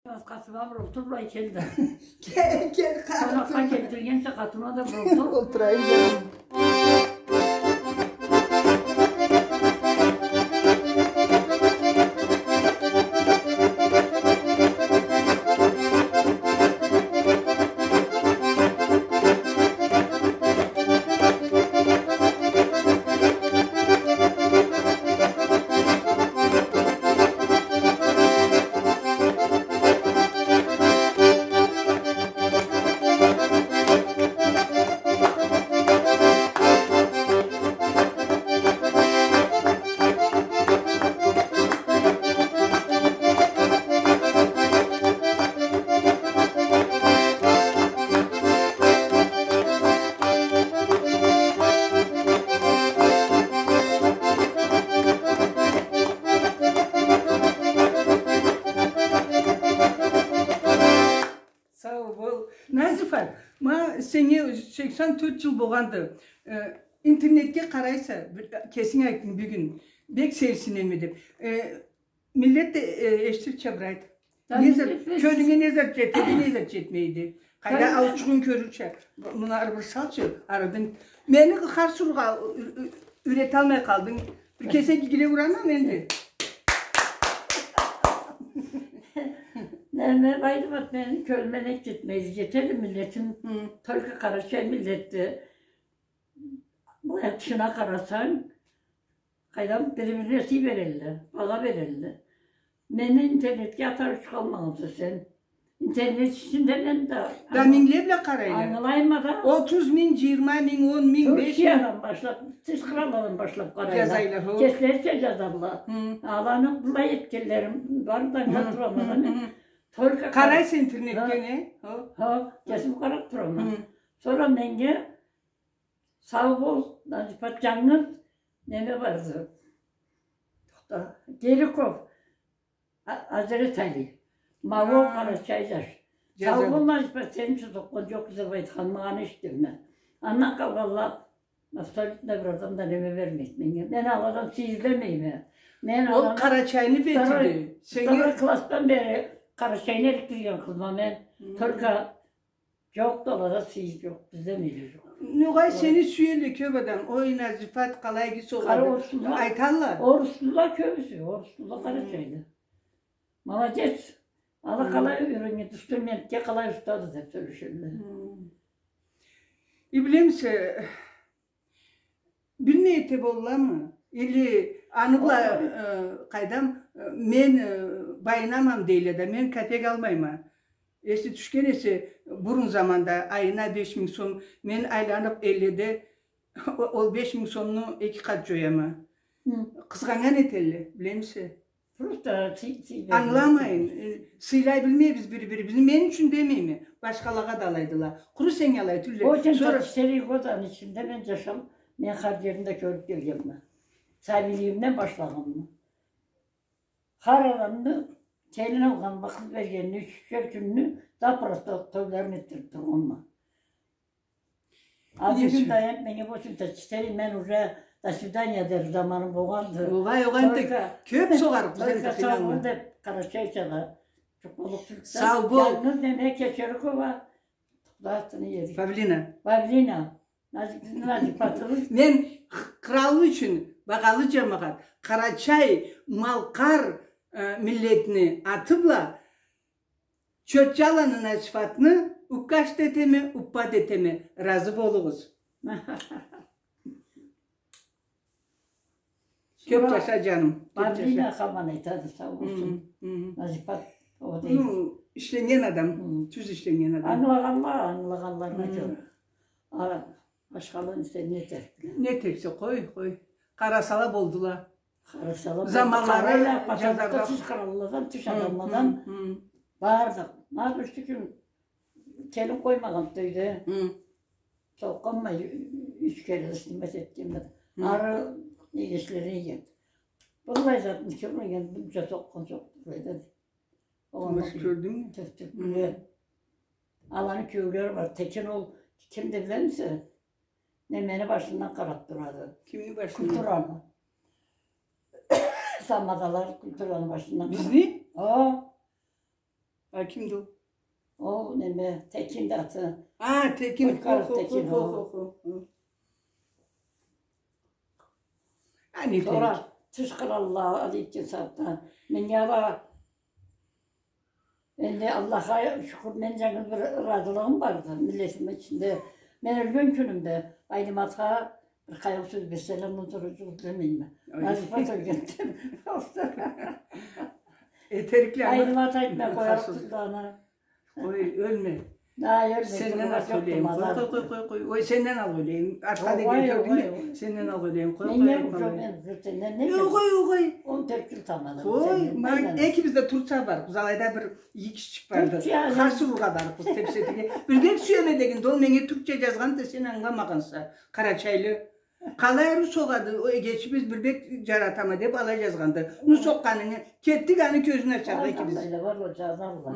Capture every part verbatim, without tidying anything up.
Къатыма бир олтур, былай кел да. Кел, кел, къатыма. Къонакъгъа келтиргенча къатыма да бир олтур. Олтурайым, джаным. Сау бол. Назифа, ма сеннге сексен тёрт джыл болгъанды. Э, интернетге къарайса, бир, кесинг айтдынг бюгюн. Бек сейирсинеме деб. Э, миллет да, э, эшитирча бир айт. Да, не зат, миллет да кёлюнге не зат джетеди, не зат джетмейди. Къайда, къайда, аучугъун кёрюрча. Бу-, муну бир салчы, арадан. Мени хар сургъа ю-, ю-, юреталмай къалдынг. Бир кесек игиле урама энди. Неме, Байдымат, мени кёлюме не джетмейди, джетеди миллетим. Хы. Только къарачай миллетди. Былай тышына къарасанг, къайдам, бири-бирине сый берелле, багъа берелле. Мени интернетге атарыкъ чыгъалмагъанса сен. Интернет ичинде мен да... Да, мингле бла къарайла. Ангылайма да. Отуз минг, джыйырма минг, он минг, беш минг. Турциядан башлаб, тыш къралладан башлаб къарайла. Джазайла, хо. Кеслерича джазалла. Хы. Аланы былай этгенлерим бар да, ангылаб турама да мен. Только къарайса интернетге, не? Хо, кесим къараб турама. Хы. Сора меннге Сау бол, Назифат, джангыз неме барды. Тохта, Гериков, А-, Азрет Али. Ма ол къарачай джаш. Сау бол, Назифат, сени ючюн сокъгъан джокъбуз деб айтханын эшитдим мен. Андан къалгъанла абсолютно бир адам да неме бермейди меннге. Мен аладан сый излемейме. Мен... Ол аладан Къарачайны бетиди. Второй классдан бери Къарачайны элтдирген къызма мен. Только Джокъду, алада сый джокъ, бизде миллет джокъ. Ногъай, сени сюелле кёб адам. Ой, Назифат, къалай иги согъады. Къара, орусла, айталла. Орусла кёбюсю, орусла къарачайлы. Молодец. Ала къалай юреннген, инструментге къалай устады деб сёлешелле. Э, билемисе, Билмей эте болламы? Или аны бла, э, къайдам, э, мен, э, байынаман дейле да, мен капек алмайма. Эсе тюшген эсе, бурун заманда айына беш минг сом, мен айланыб элледе о-, ол беш минг сомну эки къат джояма. Хы. Къызгъаннган этелле, билемисе. Просто сый-, сый... Ангыламайын. Э, сыйлай билмейбиз бири-бирибизни. Мен ючюн демейме. Башхалагъа да алайдыла. Къуру сеннге алай тюлле. Очень... Сора двадцать четыре годаны ичинде мен джашаб, мен хар джерни да кёрюб келгенме. Сабийлигимден башлагъанма. Хар адамны келин алгъанны, къыз бергенни, ючюшер кюнню запросто тойла этдириб тургъанма. А бюгюн да энди меннге восемьдесят четыре, мен уже до свидания дер заманым болгъанды. Огъай, огъай, энди кёб согъарыкъбыз, энди сау бол деб, къарачайча да. Джукъ боллукъ тюлдю. Сау бол. Джангыз неме, Кечерикова, да, атын эди. Павлина. Павлина. Назик, Назик Батыров. Мен къ-, къраллы ючюн, багъалы джамагъат, къарачай, малкъар, э, миллетни аты бла Чотчаланы Назифатны уккаш да этеме, уппа да этеме. Разы болугъуз. Кёб джаша, джаным, кёб джаша. Мадина хаман айтады, сау болсун. Назифат, о дейди. Ну, ишленнген адам, тюз ишленнген адам. Ангылагъанла, ангылагъанларына кёре. А башхала эсе не этерик? Не этериксе, къой, къой. Къарасала болдула. Къарасала болду. Заманлары къарайла, къарайла, джазаргъа. Тыш къралладан, тыш адамладан бардыкъ. Ма бир кюн келин къоймагъан тойда. Сокъгъанма, юч кере да снимать этгенме. Ары эгечлерине келди. Быллай затны кёрмеген, бунча сокъгъан джокъду, былайда. Огъуна кёрдюнгмю? Тюрк-, тюрклюле. Аланы киеулери бар. Текин ол кимди билемисе? Немени башындан къараб турады. Кимни башындан? Культураны. Тамадалар культураны башындан къараб. Бизни? О. А кимди ол? Ол неме, Текинди аты. А, Текин, хо, Къойкъаров хо, Текин, хо, хо, хо, хо. Аны сора тыш къыралла алып кетген сагъатда. Мен ала, энди Аллахха шукур, мен жангыз бир ыразылыгъым барды миллетими ичинде. Мен ёлген кюнюмде Айныматха бир къайгъы сёз берселе, муну сора жукъ излемейме. Ой. Назифат ёлгенде. Этерикле аны. Айнымат айтмай къоярыкъ тюлдю аны. Ой, ёлме. Да, ёлме. Сенден алгъа ёлейим. Къой, къой, къой, къой, къой. Ой, сенден алгъа ёлейим. Артха деген кёрдюнгмю? Сенден алгъа ёлейим. Къой, къой, айтмагъа. Огъай, огъай. Он тёрт жыл тамада. Къой, экибиз да Турция барыкъбыз. Алайда бир иги кишичик барды. Турция, хас урургъа барыкъбыз тепсетиге. Бир бек сюеме дегенди, ол меннге тюркча жазгъанды, сен ангыламагъанса. Къарачайлы. Къалай ары согъады, ол эгечибиз, бир бек жаратама деп алай жазгъанды. Ну сокъгъанынгы, кетдик аны кёзюн ачаргъа экибиз. Аллай да бар, ол жазалла.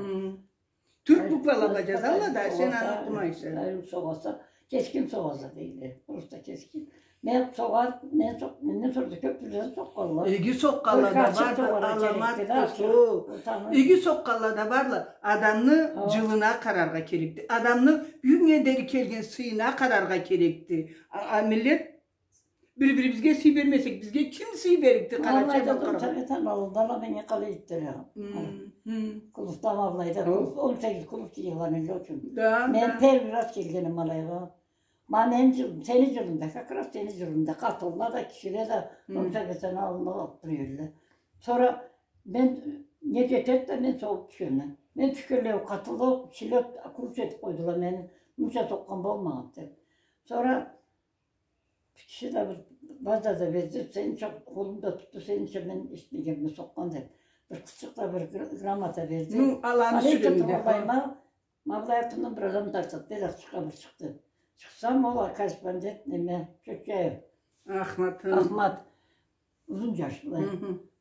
Тюрк буквала бла жазалла да, сен аны окъумайса. Ары согъаса, кескин согъаса дейле. Просто кескин. Мен согъар, мен сокъ-, менден сора да кёп тюрлю сокъгъанла. Иги сокъгъанла да барды, аламат да сокъ. Иги сокъгъанла да барды. Адамны жылына къараргъа керекди. Адамны бюгюннге дери келген сыйына къараргъа керекди. А, а миллет Бир-бирибизге сый бермесек, бизге ким сый берикди, къарачай балкъаргъа? Алайда да, совет аллында да меннге къалай этдиле. Клубда ма былайда, клуб, он сегиз клуб жыйылгъан элле ючюн. Да, да. Мен первый раз келгеним алайгъа. Ма мени жыл-, сени жылынгда, как раз сени жылынгда, къатынла да, кишиле да, он сегиз аллында къалып тура элле. Сора мен, не жетеди да, мен согъуп тюшеме. Мен тюшгенлей, къатынла, кишиле курс этип къойдула мени. Мунча сокъгъан болмагъан деп. Сора Бир киши да бир ваза да берди, сенича къолум да тутду, сенича мен эшитмегенме сокъгъан деп. Бир къызчыкъ да бир гр-, грамота берди. Ну, аланы сюремиди. Алай да тургъанлайма, ма былай артымдан бир адам тартады, бир къызчыкъгъа бир чыкъды. Чыкъсам, ол корреспондент неме, Чотчаев. Ахмат. Ахмат. Узун жаш былай.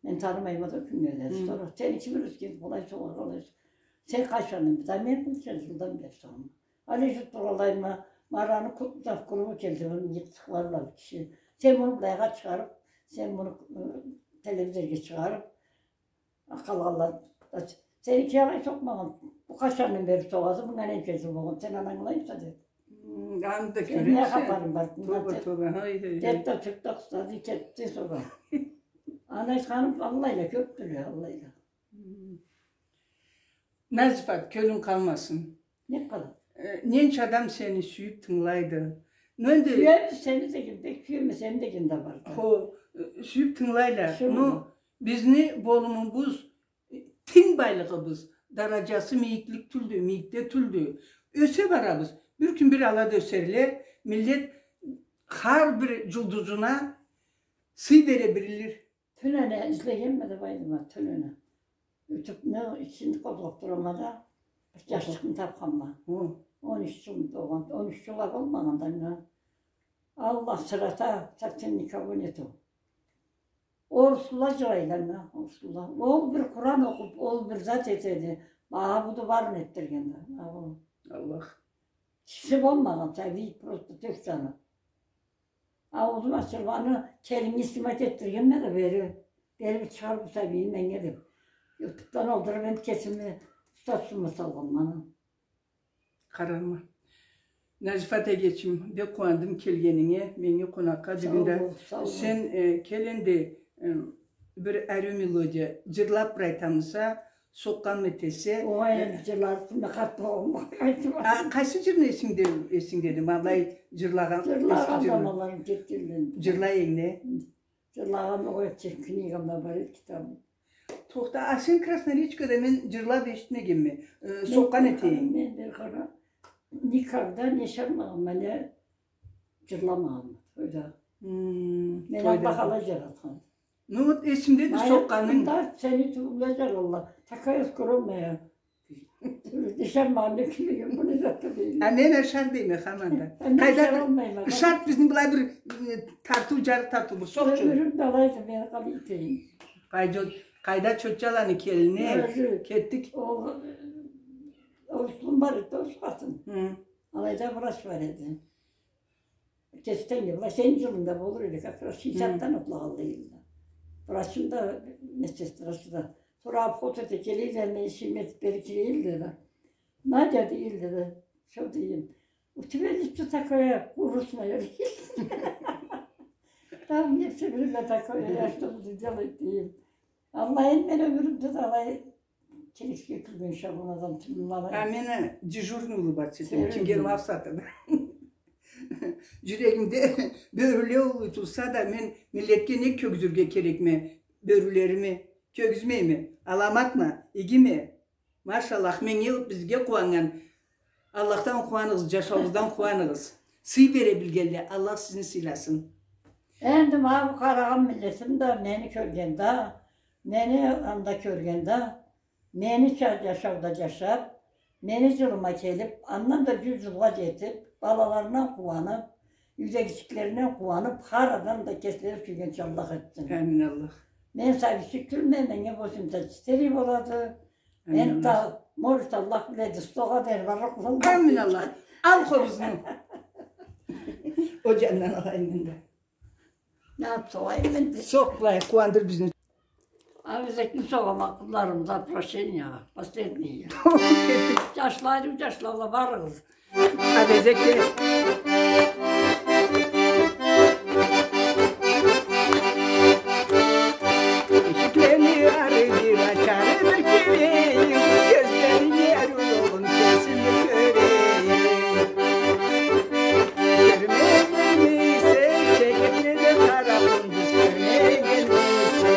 Мен танымайма да кюннге дери. Сора, сени ким юретген, былай согъаргъа, алай согъ-, сен къачандан? Да мен мунча жылдан бери согъама. Алай жюрюп тургъанлайма, ма аланы клуб-, клубу келди, муну йыгъыштыралла бир киши. Сен муну былайгъа чыгъарып, сен муну, ы, телевизоргъа чыгъарып, къалгъанла, сени ким алай сокъмагъан? Бу къачандан бери согъаса, мынга ненча жыл болгъан, сен аны ангылаймыса, деди. Аны да кёресе. Сени не хапарынг бар мындан, деди. Тоба, тоба, хай, хай, хай. Деди да, тюртде къыстады, кетди сора. Аны айтханым, аллайла кёпдюле, аллайла. Назифат, кёлюнг къалмасын. Не къалады? Э, ненча адам сени сюйюп тынгылайды. Ну, энди сюеме сени деген, бек сюеме сени деген да барды. Хо, э, сюйюп тынгылайла. Ну, бизни болумубуз, э, тинг байлыгъыбыз, даражасы мийиклик тюлдю, мийикде тюлдю. Ёсе барабыз. Бир кюн бир ала да ёсерле, миллет хар бир жулдузуна сый бере билир. Тюнене излегенме да, Байдымат, тюнене. Ютубну ичинде къозгъап турама да, бир жашчыкъны тапханма. Хы. Он юч жыл болгъан, он юч жыл а болмагъанды анга. Аллах сырата, совсем никого нету. Орусла жырлайла, орусла. Ол бир Къуран окъуп, ол бир зат этеди. Ма бу да барын этдиргенди. Ма бу. Аллах. Киши болмагъан, сабий, просто тёрт саны. Ауузум ачылып, аны келиннге снимать этдиргенме да бери, бери бир чыгъар бу сабийни меннге деп. Ютубдан алдырып, мен кесими статусума салгъанма аны. Къарама. Назифат эгечим, бек къууандым келгенинге, меннге къонакъгъа. Сау бол, сау бол. Сен, э, кел энди, э, бир ариу мелодия жырлап бир айтамыса, сокъгъан этесе. Огъай, э, энди жырларымы къатты, огъай, айтма. А, къайсы жырны эсингде, эсингдеди? Ма былай жырлагъан, эски жырны. Жырлагъан заманларым кетгенле. Жырла энди. Жырлагъан, огъай, книгамда бар эди, китабым. Тохта, а сен Красноречкада мен жырлап эшитмегенме. Э, сокъгъан этейим. Мен бир къара, никогда не шармагъанма, не жырламагъанма тойда. Мени Аллах алай жаратхан. Ну вот, эсимдеди сокъгъанынг. Мында сени тюбюнде жаралла. Такая скромная. Дешер муаллим кимиге, муну да тюбюнде. А мен ашар дейме хаманда. Къайда, шарт бизни былай бир, э, тартыу, жарыкъ тартыу бир сокъчу. Ёмюрюм да алайды, мен къалай этейим. Къайда, къайда Чотчаланы келини, кетдик. Ол, э, орусум бар эди, орус къатын. Алайда врач бар эди. Кесингде, врачны жылында болур эди, как раз шестидесятдан отлагъанлай элле. Врачым да, медсестрасы да. Сора обход эте келелле, мени эшигиме этип бери кирелле да. Надя, дейдиле да, шо дейме. У тебя лицо такое грустное, дейдиле. Там мне всё время такое, я что буду делать, дейме. Аллай, мен ёмюрюмде да алай келешге кюлген шагъым адам тюлмю алай. А мени дежурный улубакъча этеме, Кенгеров Афсат да. Жюрегимде бёрюле уллу турса да, мен миллетге не кёргюзюрге керекме? Бёрюлерими кёргюзмейме? Аламатма, игиме? Машаллах, меннге, бизге къууаннган. Аллахдан къууаныгъыз, жашауугъуздан къууаныгъыз. Сый бере билгенле, Аллах сизни сыйласын. Энди ма бу къарагъан миллетим да мени кёргенде, мени анда кёргенде, менича жашауда жашап, мени жылыма келип, андан да жюз жылгъа жетип, балаларындан къууанып, юйдегичиклеринден къууанып, хар адам да кеслери сюйгенча Аллах этсин. Амин, Аллах. Мен сабийчик тюлме, меннге восемьдесят четыре болады. Амин, Аллах. Может, Аллах биледи, стогъа дери барлыкъ болду. Амин, Аллах. Ал къобузну. Ол жандан алайым мен да. Не согъайым мен да. Сокъ былай, къууандыр бизни. А, эзекни согъама, къызларым, за прощение, последнее. Кетдик. Жашла, жашла, барыгъыз. Абезекке. Эшиклени ары бир ач, ары бир кирейим, кёзлеринге эр улугъун кесими кёрейим. Кёрмегенмисе, чегетни да къара къундуз, кёрмегенмисе.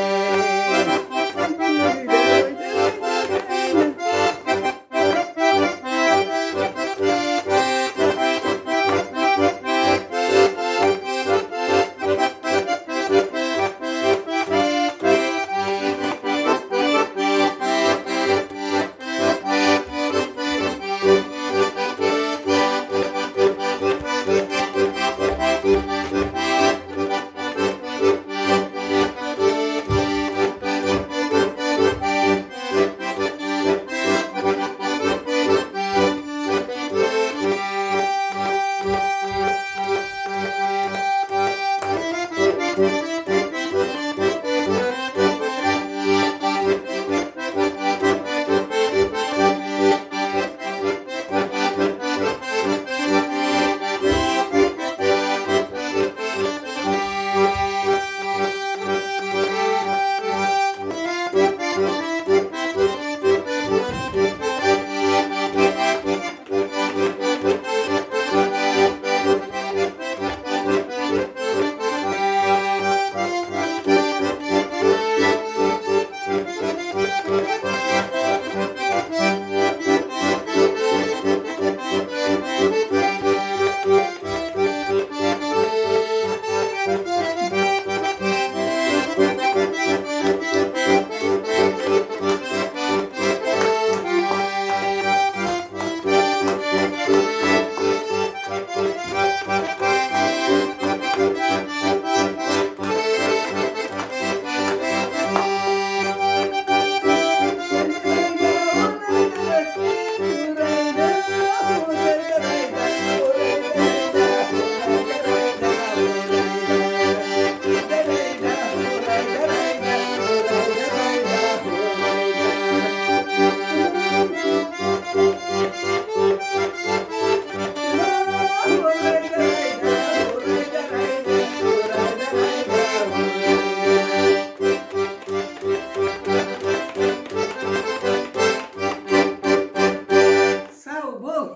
Сау бол.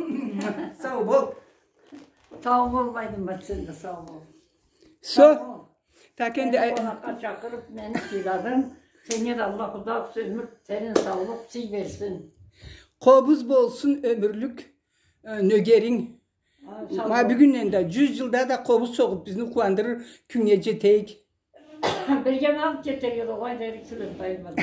Сау бол. Сау бол, Байдымбат, сен да сау бол. Со-, сау бол. Так, энди, мени ай- къонакъгъа чакъырып, мени сыйладынг. Сеннге да Аллах узакъ ёмюр, терен саулукъ, сый берсин. Къобуз болсун ёмюрлюк, э, нёгеринг. А, сау бол. Ма бюгюнден да, жюз жылда да къобуз согъуп, бизни къууандырыр кюннге жетейик. Бирге алып кетерге да огъай дери кюлем, Байдымбат.